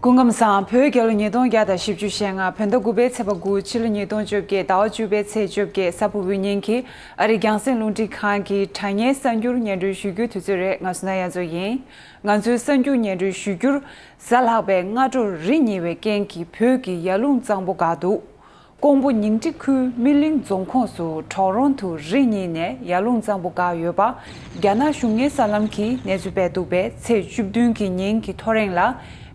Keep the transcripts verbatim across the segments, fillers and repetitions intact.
སྐུ་ཁམས་བཟང་། བོད་རྒྱལ་ལོ་ཉིས་སྟོང་བརྒྱ་དང་བཞི་བཅུ་ཞེ་ལྔ། བོད་ཟླ་དགུ་པའི་ཚེས་པ་དགུ། ཕྱི་ལོ་ཉིས་སྟོང་བཅོ་བརྒྱད། ཟླ་བ་བཅུ་པའི་ཚེས་བཅོ་བརྒྱད། གཟའ་ཕུར་བུའི་ཉིན་གྱི་ཨ་རིའི་རྒྱང་སྲིང་རླུང་འཕྲིན་ཁང་གི་དྲ་བརྙན་གསར་འགྱུར་སྙན་སྒྲོན་ཞུ་རྒྱུའི་དུས་ཚོད་རེད། ང་བསོད་ནམས་དབྱངས་མཚོ་ཡིན། ང་ཚོའི་གསར་འགྱུར་སྙན་སྒྲོན་ཞུ་རྒྱུར། གཟའ་ལྷག་པའི་སྔ་དྲོར་རི་ཉིལ་བའི་རྐྱེན་གྱིས་བོད་ཀྱི་ཡར་ཀླུང་གཙང་པོ་འགག་འདུག་ཀོང་པོ་ཉིང་ཁྲི་ཁུལ་སྨིན་གླིང་རྫོང་ཁོངས་སུ་གྲོག་རོང་དུ་རི་ཉིལ་ནས་ཡར་ཀླུང་གཙང་པོ་འགག་ཡོད་པ། རྒྱ་ནག་གཞུང་གཉེར་གསར་ལམ་གྱིས་གནས་ཚུལ་སྤེལ་འདུག་པས། ཚེས་བཅུ་བདུན་གྱི་ཉིན་གྱི་ཐོ་རེངས་ལ་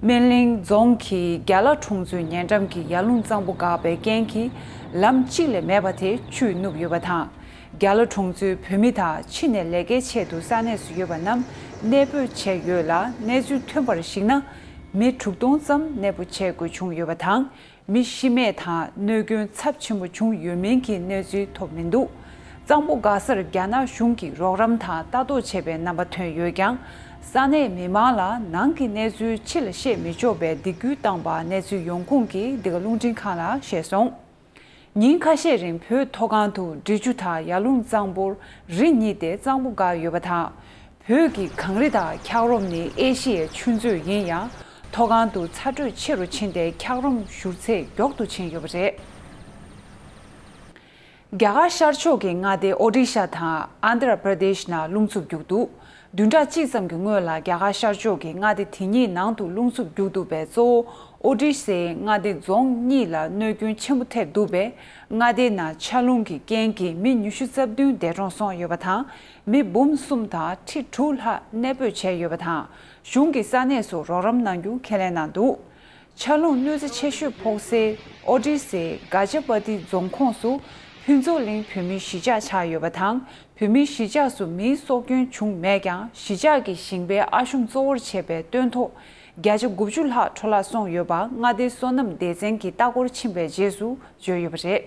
སྨིན་གླིང་རྫོང་གི་རྒྱ་ལ་གྲོང་ཚོའི་ཉེ་འགྲམ་གྱི་ཡར་ཀླུང་གཙང་པོ་འགག་པའི་རྐྱེན་གྱིས་ལམ་གཅིག་ལས་མེད་པ་དེ་ཆུས་བསྣུབས་ཡོད་པ་དང་། རྒྱ་ལ་གྲོང་ཚོའི་བོད་མི་དང་ཕྱི་ནས་ལས་ཀའི་ཆེད་དུ་ས་གནས་སུ་ཡོད་པ་རྣམས་གནས་སྤོས་བྱས་ཡོད་ལ། གནས་ཚུལ་ཐོན་པར་གཞིགས་ན། མི་དྲུག་སྟོང་ཙམ་གནས་སྤོ་བྱེད་དགོས་བྱུང་ཡོད་པ་དང་། མི་ཤི་རྨས་དང་གནོད་སྐྱོན་ཚབས་ཆེན་པོ་བྱུང་ཡོད་མིན་གྱི་གནས་ཚུལ་ཐོབ་མི་འདུག་གཙང་པོ་འགག་སར་རྒྱ་ནག་གཞུང་གིས་རོགས་རམ་དང་ལྟ་རྟོག་བྱེད་པའི་རྣམ་པ་ཐོན་ཡོད་ཀྱང་། ས་གནས་མི་མང་ལ་ནང་གི་གནས་ཚུལ་ཕྱི་ལ་བཤད་མི་ཆོག་པའི་སྡིགས་སྐུལ་བཏང་པ་གནས་ཚུལ་ཡོང་ཁུངས་ཀྱིས་འདི་ག་རླུང་འཕྲིན་ཁང་ལ་བཤད་སོང་། ཉིན་ཁ་ཤས་རིང་བོད་མཐོ་སྒང་དུ་འབྲི་ཆུ་དང་ཡར་ཀླུང་གཙང་པོར་རི་ཉིལ་ཏེ་གཙང་པོ་འགག་ཡོད་པ་དང་། བོད་ཀྱི་གངས་རི་དང་འཁྱགས་རོམ་ནི་ཨེ་ཤི་ཡའི་ཆུ་མཛོད་ཡིན་ཡང་། མཐོ་སྒང་དུ་ཚ་དྲོད་ཆེ་རུ་ཕྱིན་ཏེ་འཁྱགས་རོམ་བཞུར་ཚད་མགྱོགས་དུ་ཕྱིན་ཡོད་པ་རེད། རྒྱ་གར་ཤར་ཕྱོགས་ཀྱི་མངའ་སྡེ་ཨོ་ཏི་ཤ་དང་ཨན་དྷ་ར་པྲ་དེཤ་ནང་རླུང་འཚུབ་རྒྱུག་འདུག་བདུན་ཕྲག་གཅིག་ཙམ་གྱི་སྔོན་ལ་རྒྱ་གར་ཤར་ཕྱོགས་ཀྱི་མངའ་སྡེ་དེ་གཉིས་ནང་དུ་རླུང་འཚུབ་རྒྱུག་འདུག་པས། གཙོ་བོ་ཨོ་ཏི་ཤའི་མངའ་སྡེ་རྫོང་གཉིས་ལ་གནོད་སྐྱོན་ཆེན་པོ་ཐེབས་འདུག་པས། མངའ་སྡེ་ནང་ཆར་རླུང་གི་རྐྱེན་གྱིས་མི་ཉི་ཤུ་རྩ་བདུན་འདས་གྲོངས་སོང་ཡོད་པ་དང་། མི་འབུམ་གསུམ་དང་ཁྲི་དྲུག་ལྷག་གནས་སྤོས་བྱས་ཡོད་པ་དང་། གཞུང་གིས་ས་གནས་སུ་རོགས་རམ་གནང་རྒྱུ་ཁས་ལེན་གནང་འདུག་ཆར་རླུང་གནོད་འཚེ་ཆེ་ཤོས་ཕོག་སའི་ཨོ་ཏི་སའི་ག་ཇ་པ་ཏི་རྫོང་ཁོངས་སུ་ཕུན་ཚོགས་གླིང་བོད་མིའི་གཞིས་ཆགས་ཆགས་ཡོད་པ་དང་། བོད་མིའི་གཞིས་ཆགས་སུ་མིའི་སྲོག་སྐྱོན་བྱུང་མེད་ཀྱང་། གཞིས་ཆགས་ཀྱི་ཞིང་པའི་ཨ་ཤོམ་གཙོ་བོར་བྱས་པའི་སྟོན་ཐོག་བརྒྱ་ཆ་དགུ་བཅུ་ལྷག་འཕྲོ་བརླག་སོང་ཡོད་པ་མངའ་སྡེའི་སོ་ནམ་སྡེ་ཚན་གྱིས་ལྟ་སྐོར་ཕྱིན་པའི་རྗེས་སུ་བརྗོད་ཡོད་པ་རེད།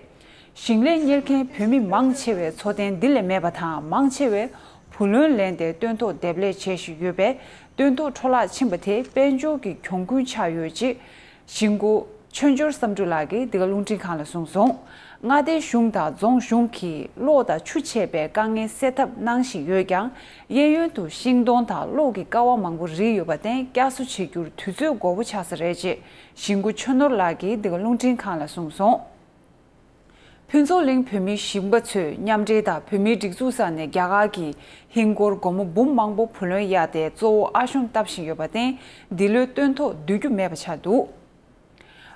ཞིང་ལས་གཉེར་མཁན་བོད་མི་མང་ཆེ་བའི་འཚོ་རྟེན་འདི་ལས་མེད་པ་དང་། མང་ཆེ་བས་བུ་ལོན་ལེན་ཏེ་སྟོན་ཐོག་འདེབས་ལས་བྱེད་བཞིན་ཡོད་པས། སྟོན་ཐོག་འཕྲོ་བརླག་ཕྱིན་པ་དེ་དཔལ་འབྱོར་གྱི་གྱོང་གུན་ཆགས་ཡོད་ཅེས་གཞིས་འགོ་ཆོས་འབྱོར་བསམ་གྲུབ་ལགས་ཀྱིས་འདི་ག་རླུང་འཕྲིན་ཁང་ལ་གསུངས་སོང་། མངའ་སྡེའི་གཞུང་དང་རྫོང་གཞུང་གིས་གློག་དང་ཆུ་ཆད་པའི་དཀའ་ངལ་སེལ་ཐབས་གནང་བཞིན་ཡོད་ཀྱང་། གཡས་གཡོན་དུ་ཤིང་སྡོང་དང་གློག་གི་ཀ་བ་མང་པོ་རིལ་ཡོད་པར་བརྟེན། བསྐྱར་གསོ་བྱེད་རྒྱུར་དུས་ཚོད་འགོར་པོ་ཆགས་ས་རེད་ཅེས་གཞིས་འགོ་ཆོས་ནོར་ལགས་ཀྱིས་འདི་ག་རླུང་འཕྲིན་ཁང་ལ་གསུངས་སོང་། ཕུན་ཚོགས་གླིང་བོད་མིའི་ཞིང་པ་ཚོས་མཉམ་འབྲེལ་དང་བོད་མིའི་སྒྲིག་འཛུགས་ས་ནས་རྒྱ་གར་གྱི་ཧིན་སྒོར་སྒོར་མོ་འབུམ་མང་པོ་བུ་ལོན་གཡར་ཏེ་གཙོ་བོ་ཨ་ཤོམ་བཏབ་བཞིན་ཡོད་པར་བརྟེན། འདི་ལོའི་སྟོན་ཐོག་བསྡུ་རྒྱུ་མེད་པ་ཆགས་འདུག་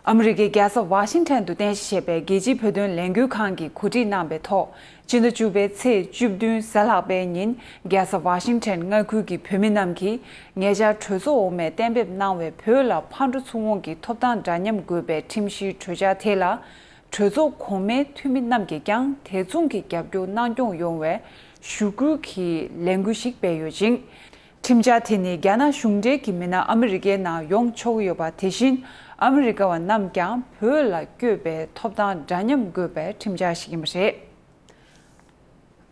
ཨ་མི་རི་ཀའི་རྒྱལ་ས་ཝ་ཤིང་ཊོན་དུ་རྟེན་གཞི་བྱས་པའི་རྒྱལ་སྤྱིའི་བོད་དོན་ལས་འགུལ་ཁང་གིས་གོ་སྒྲིག་གནང་བའི་ཐོག་སྤྱི་ཟླ་བཅུ་པའི་ཚེས་བཅུ་བདུན་གཟའ་ལྷག་པའི་ཉིན། རྒྱལ་ས་ཝ་ཤིང་ཊོན་མངའ་ཁུལ་གྱི་བོད་མི་རྣམས་ཀྱིས་ཉེ་ཆར་གྲོས་ཚོགས་འོག་མས་གཏན་འབེབས་གནང་བའི་བོད་ལ་ཕར་འགྲོ་ཚུར་འོང་གི་ཐོབ་ཐང་འདྲ་མཉམ་དགོས་པའི་ཁྲིམས་གཞིའི་གྲོས་འཆར་དེ་ལ། གྲོས་ཚོགས་གོང་མའི་འཐུས་མི་རྣམས་ཀྱིས་ཀྱང་དེ་མཚུངས་ཀྱི་རྒྱབ་སྐྱོར་གནང་སྐྱོང་ཡོང་བའི་ཞུ་སྐུལ་གྱི་ལས་འགུལ་ཞིག་སྤེལ་ཡོད་ཅིང་། ཁྲིམས་འཆར་དེ་ནི་རྒྱ་ནག་གཞུང་འབྲེལ་གྱི་མི་སྣ་ཨ་མི་རི་ཀའི་ནང་ཡོང་ཆོག་གི་ཡོད་པ། དེ་བཞིན་ཨ་མི་རི་ཀ་བ་རྣམས་ཀྱང་བོད་ལ་བསྐྱོད་པའི་ཐོབ་ཐང་འདྲ་མཉམ་དགོས་པའི་ཁྲིམས་འཆར་ཞིག་ཡིན་པ་རེད།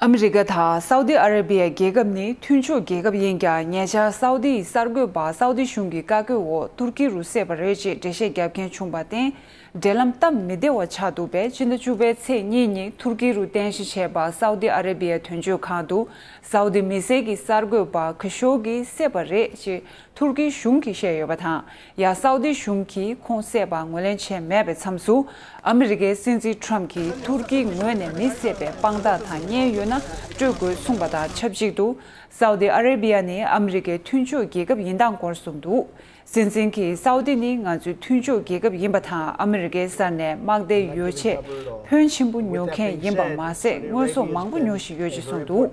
ཨ་མི་རི་ཀ་དང་སའུ་ཏི་ཨ་རེ་བི་ཡ་རྒྱལ་ཁབ་ནི་མཐུན་ཕྱོགས་རྒྱལ་ཁབ་ཡིན་ཀྱང་། ཉེ་ཆར་སའུ་ཏི་ཡི་གསར་འགོད་པ་སའུ་ཏི་གཞུང་གི་བཀའ་བཀོད་འོག་ཏུར་ཀི་རུ་བསད་པ་རེད་ཅེས་འགྲེལ་བཤད་རྒྱབ་མཁན་བྱུང་བར་བརྟེན། འབྲེལ་ལམ་སྟབས་མི་བདེ་བ་ཆགས་འདུག་པས། སྤྱི་ཟླ་བཅུ་པའི་ཚེས་གཉིས་ཉིན་ཏུར་ཀི་རུ་རྟེན་གཞི་བྱས་པ་སའུ་ཏི་ཨ་རེ་བི་ཡའི་དོན་གཅོད་ཁང་དུ་སའུ་ཏི་མི་སེར་གྱི་གསར་འགོད་པ་ཁ་ཤོ་གིས་བསད་པ་རེད་ཅེས་ཏུར་ཀིའི་གཞུང་གིས་བཤད་ཡོད་པ་དང་། ཡང་སའུ་ཏི་གཞུང་གིས་ཁོང་བསད་པ་ངོས་ལེན་བྱས་མེད་པའི་མཚམས་སུ། ཨ་མི་རི་ཀའི་སྲིད་འཛིན་ཊམ་གྱིས་ཏུར་ཀིའི་ངོས་ནས་མི་བསད་པའི་དཔང་རྟགས་དང་བརྙན་ཡོད་ན་སྤྲོད་དགོས་གསུངས་པ་དང་ཆབས་ཅིག་ཏུ། སའུ་ཏི་ཨ་རེ་བི་ཡ་ནི་ཨ་མི་རི་ཀའི་མཐུན་ཕྱོགས་རྒྱལ་ཁབ་ཡིན་སྟངས་སྐོར་གསུངས་འདུག་སྲིད་འཛིན་གྱིས་སའུ་ཏི་ནི་ང་ཚོའི་མཐུན་ཕྱོགས་རྒྱལ་ཁབ་ཡིན་པ་དང་། ཨ་མི་རི་ཀའི་སར་ནས་དམག་སྡེའི་ཡོ་ཆས་ཕོན་ཆེན་པོ་ཉོ་མཁན་ཡིན་པ་མ་ཟད། དངོས་ཟོག་མང་པོ་ཉོ་བཞིན་ཡོད་ཅེས་གསུངས་འདུག་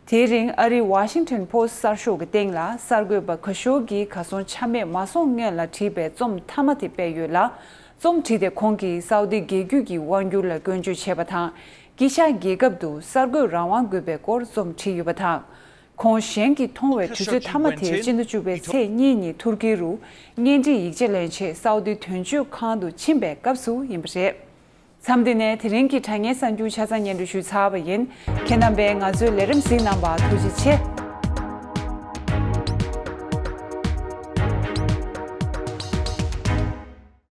དེའི་རིང་ཨ་རིའི་ཝ་ཤིང་ཊོན་པོ་སི་ཊི་གསར་ཤོག་གི་སྟེང་ལ་གསར་འགོད་པ་ཁ་ཤོ་གིས་གར་སོང་ཆ་མེད་མ་སོང་སྔོན་ལ་བྲིས་པའི་རྩོམ་མཐའ་མ་དེ་སྤེལ་ཡོད་ལ། རྩོམ་བྲིས་ཏེ་ཁོང་གིས་སའུ་ཏི་རྒྱལ་རྒྱུད་ཀྱི་དབང་སྒྱུར་ལ་སྐྱོན་བརྗོད་བྱས་པ་དང་། དཀྱིལ་ཤར་རྒྱལ་ཁབ་ཏུ་གསར་འགོད་རང་དབང་དགོས་པའི་སྐོར་རྩོམ་བྲིས་ཡོད་པ་དང་། ཁོང་གཞན་གྱིས་མཐོང་བའི་དུས་ཚོད་མཐའ་མ་དེ་སྤྱི་ཟླ་བཅུ་པའི་ཚེས་གཉིས་ཉིན་ཐུར་ཀི་རུ་གཉེན་སྒྲིག་ཡིག་ཆ་ལེན་ཆེད་སའུ་ཏི་དོན་གཅོད་ཁང་དུ་ཕྱིན་པའི་སྐབས་སུ་ཡིན་པ་རེད། མཚམས་འདི་ནས་དེ་རིང་གི་དྲ་བརྙན་གསར་འགྱུར་ཆ་ཚང་སྙན་སྒྲོན་ཞུས་ཚར་བ་ཡིན། ཁྱེད་རྣམ་པས་ང་ཚོའི་ལས་རིམ་གཟིགས་གནང་བར་ཐུགས་རྗེ་ཆེ།